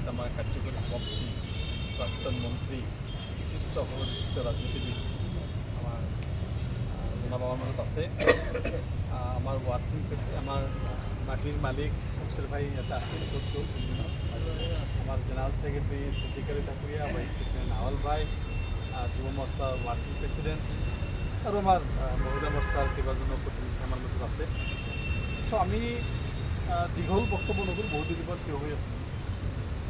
উপস্থিত আমাৰ কাৰ্যকৰী সভাপতি, প্ৰাক্তন মন্ত্ৰী, বিশিষ্ট অসমৰ বিশিষ্ট ৰাজনীতিবিদ আমাৰ জনাব আমাৰ মাজত আছে। আমাৰ ৱাৰ্কিং আমাৰ মাটিৰ মালিক শমশেৰ ভাই ইয়াতে আছে। ক'ত গ'ল? আমাৰ general secretary Siddique Ali Thakuria, vice president Awal ভাই, যুৱ মৰ্চাৰ ৱাৰ্কিং প্ৰেচিডেণ্ট আৰু আমাৰ মহিলা মৰ্চাৰ কেইবাজনো প্ৰতিনিধি আমাৰ মাজত আছে। চ' আমি দীঘল বক্তব্য নকৰোঁ, বহুত দিনৰ পৰা থিয় হৈ আছোঁ।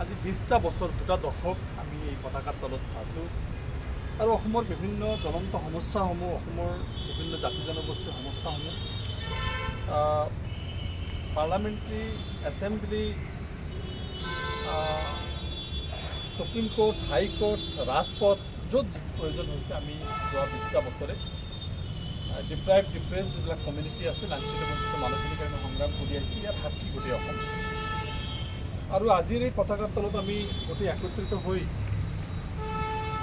আজি 20টা বছৰ, দুটা দশক আমি এই পতাকাৰ তলত আছোঁ আৰু অসমৰ বিভিন্ন জ্বলন্ত সমস্যাসমূহ, অসমৰ বিভিন্ন জাতি জনগোষ্ঠীৰ সমস্যাসমূহ parliamentary, assembly, supreme court, high court, ৰাজপথ, য'ত যিটো প্ৰয়োজন হৈছে, আমি যোৱা 20টা বছৰে ডিপ্ৰাইভ, ডিপ্ৰেছ যিবিলাক কমিউনিটি আছে, লাঞ্ছিত বঞ্চিত মানুহখিনিৰ কাৰণে সংগ্ৰাম কৰি আহিছোঁ। ইয়াত সাক্ষী গোটেই অসম। আৰু আজিৰ এই পতাকাৰ তলত আমি গোটেই একত্ৰিত হৈ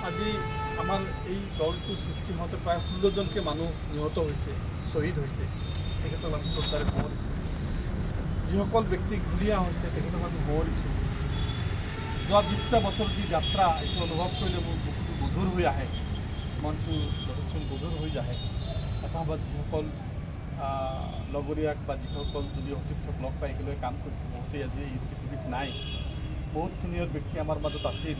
আজি আমাৰ এই দলটো সৃষ্টি হওঁতে প্ৰায় 16জনকৈ মানুহ নিহত হৈছে, শ্বহীদ হৈছে। তেখেতক আমি শ্ৰদ্ধাৰে সোঁৱৰিছোঁ। যিসকল ব্যক্তি গুলীয়া হৈছে, তেখেতক আমি সোঁৱৰিছোঁ। যোৱা 20টা বছৰ যি যাত্ৰা, এইটো অনুভৱ কৰিলে মোৰ বুকুটো গধুৰ হৈ আহে, মনটো যথেষ্ট গধুৰ হৈ যাহে। এটা সময়ত যিসকল লগৰীয়াক বা যিসকল দলীয় সতীৰ্থক লগ পাই একেলগে কাম কৰিছোঁ, বহুতেই আজি এই পৃথিৱীত নাই। বহুত ছিনিয়ৰ ব্যক্তি আমাৰ মাজত আছিল,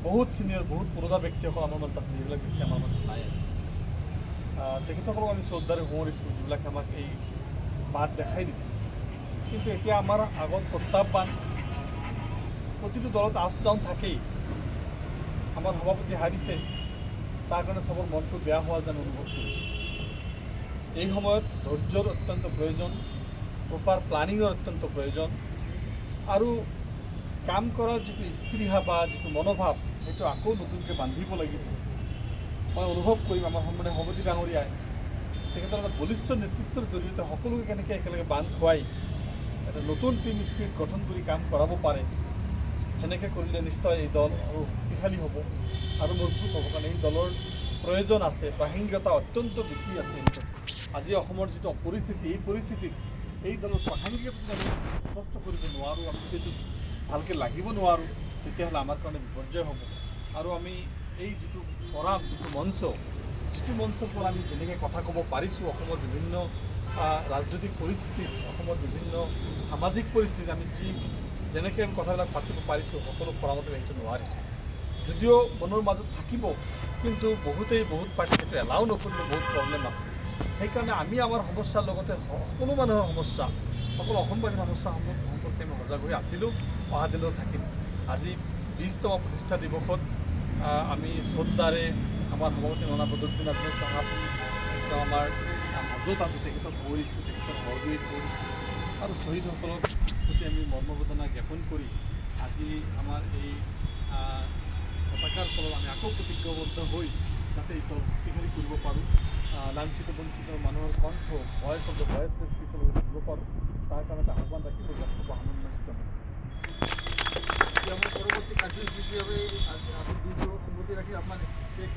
বহুত ছিনিয়ৰ, বহুত পুৰণা ব্যক্তিসকল আমাৰ মাজত আছিল, সেইবিলাক ব্যক্তি আমাৰ মাজত নাই। তেখেতসকলক আমি শ্ৰদ্ধাৰে সোঁৱৰিছোঁ, যিবিলাকে আমাক এই বাট দেখাই দিছিল। কিন্তু এতিয়া আমাৰ আগত প্ৰত্যাহ্বান। প্ৰতিটো দলত আপছ ডাউন থাকেই। আমাৰ সভাপতি হাৰিছে, তাৰ কাৰণে চবৰ মনটো বেয়া হোৱা যেন অনুভৱ কৰিছোঁ। এই সময়ত ধৈৰ্যৰ অত্যন্ত প্ৰয়োজন, প্ৰপাৰ প্লানিঙৰ অত্যন্ত প্ৰয়োজন আৰু কাম কৰাৰ যিটো স্পৃহা বা যিটো মনোভাৱ, সেইটো আকৌ নতুনকৈ বান্ধিব লাগিব। মই অনুভৱ কৰিম, আমাৰ সন্মানীয় সভাপতি ডাঙৰীয়াই তেখেতৰ এটা বলিষ্ঠ নেতৃত্বৰ জৰিয়তে সকলোকে কেনেকৈ একেলগে বান্ধ খুৱাই এটা নতুন টীম স্পিৰিট গঠন কৰি কাম কৰাব পাৰে, সেনেকৈ কৰিলে নিশ্চয় এই দল আৰু শক্তিশালী হ'ব আৰু মজবুত হ'ব। কাৰণ এই দলৰ প্ৰয়োজন আছে, প্ৰাসংগিকতা অত্যন্ত বেছি আছে। আজি অসমৰ যিটো পৰিস্থিতি, এই পৰিস্থিতিত এই দলৰ প্ৰাসংগিকতা যদি আমি স্পষ্ট কৰিব নোৱাৰোঁ, আমি যদি এইটো ভালকৈ লাগিব নোৱাৰোঁ, তেতিয়াহ'লে আমাৰ কাৰণে বিপৰ্যয় হ'ব। আৰু আমি এই যিটো ফৰাম, যিটো মঞ্চ, যিটো মঞ্চৰ পৰা আমি যেনেকৈ কথা ক'ব পাৰিছোঁ, অসমৰ বিভিন্ন ৰাজনৈতিক পৰিস্থিতিত, অসমৰ বিভিন্ন সামাজিক পৰিস্থিতিত আমি যেনেকৈ আমি কথাবিলাক পাতিব পাৰিছোঁ, সকলো ফৰামতে সেইটো নোৱাৰি। যদিও মনৰ মাজত থাকিব, কিন্তু বহুতেই বহুত পাৰ্টি সেইটো এলাউ নকৰিলে বহুত প্ৰব্লেম আছে। সেইকাৰণে আমি আমাৰ সমস্যাৰ লগতে সকলো মানুহৰ সমস্যা, সকলো অসমবাসীৰ সমস্যা সম্পৰ্কে আমি সজাগ হৈ আছিলোঁ, অহা দিনত থাকিম। আজি 20তম প্ৰতিষ্ঠা দিৱসত আমি শ্ৰদ্ধাৰে আমাৰ সভাপতি মৌলানা বদৰুদ্দিন আজমল চাহাব তেওঁ আমাৰ মাজত আছে, তেখেতক সোঁৱৰিছোঁ, তেখেতৰ সহযোগী কৰিছোঁ আৰু শ্বহীদসকলৰ প্ৰতি আমি মৰ্মবেদনা জ্ঞাপন কৰি আজি আমাৰ এই পতাকাৰ ফলত আমি আকৌ প্ৰতিজ্ঞাবদ্ধ হৈ যাতে এই দল শক্তিশালী কৰিব পাৰোঁ, লাঞ্ছিত বঞ্চিত মানুহৰ কণ্ঠ, voice of the voiceless people হৈ থাকিব পাৰোঁ, তাৰ কাৰণে এটা আহ্বান ৰাখি মোৰ বক্তব্য সামৰণি মাৰিছোঁ। এতিয়া আমাৰ পৰৱৰ্তী কাৰ্যসূচী হিচাপে আজি দিনটো সম্মতি ৰাখি আপোনাৰ কেক